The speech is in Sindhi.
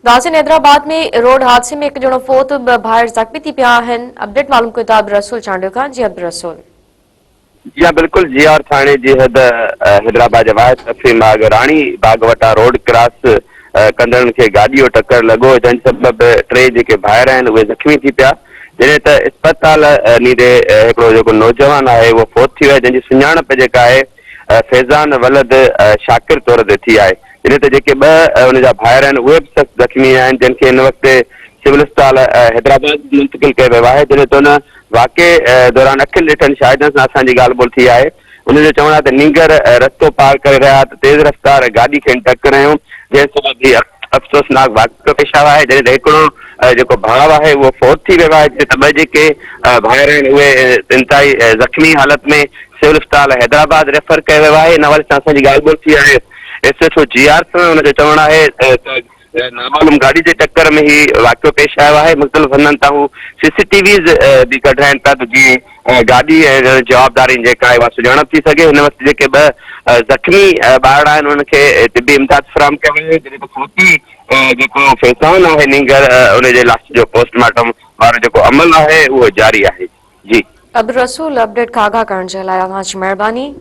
ناظرين حيدرآباد ۾ روڊ حادثي ۾ هڪ ڄڻو فوت، ٻه ڀائر زخمي ٿي پيا آهن، اپڊيٽ معلوم ڪيون ٿا عبدالرسول چانڊيو کان، جي عبدالرسول. جي ها بلڪل جي آر ٿاڻي جي حد حيدرآباد جي واحد تفريح ماڳ راڻي باغ وٽان روڊ ڪراس ڪندڙن کي گاڏي جو ٽڪر لڳو جنهن سبب ٽي جيڪي ڀائر آهن اهي زخمي ٿي پيا جڏهن ته اسپتال نيندي هڪڙو جيڪو نوجوان آهي اهو فوت ٿي ويو آهي جنهن جي سڃاڻپ جيڪا آهي فيضان ولد شاڪر طور تي ٿي آهي، جڏهن ته جيڪي ٻه ان جا ڀائر آهن اهي به سخت زخمي آهن، جن کي هن وقت سول اسپتال حيدرآباد منتقل ڪيو ويو آهي، جڏهن ته ان واقعي دوران اکين ڏٺن شاهدن سان اسان جي ڳالهه ٻولهه ٿي آهي، انهن جو چوڻ آهي ته نينگر رستو پار ڪري رهيا ته تيز رفتار گاڏي کين ٽڪر هنيو، جنهن سبب هي افسوسناڪ واقعو پيش آيو آهي، جڏهن ته هڪڙو جيڪو ڀاء آهي اهو فوت ٿي ويو آهي، جڏهن ته ٻه جيڪي ڀائر آهن اهي انتهائي زخمي حالت ۾ سول اسپتال حيدرآباد ريفر ڪيو ويو آهي، ان حوالي سان اسان جي ڳالهه ٻولهه ٿي آهي ايس ايڇ او جي آر سان، ان جو چوڻ آهي ته نامعلوم گاڏي جي ٽڪر ۾ هي واقعو پيش آيو آهي، مختلف هنڌن تان هو سي سي ٽي ويز به ڪڍرائين پيا ته جيئن گاڏي ۽ جوابدارين جيڪا آهي اها سڃاڻپ ٿي سگهي، هن وقت جيڪي ٻه زخمي ٻارڙا آهن انهن کي طبي امداد فراهم ڪئي وئي آهي، جڏهن ته فوتي جيڪو فيصان آهي نينگر ان جي لاش جو پوسٽ مارٽم وارو جيڪو عمل آهي اهو جاري آهي جي. عبدالرسول اپڊيٽ کان آگاهه ڪرڻ جي لاء اوهان جي مهرباني.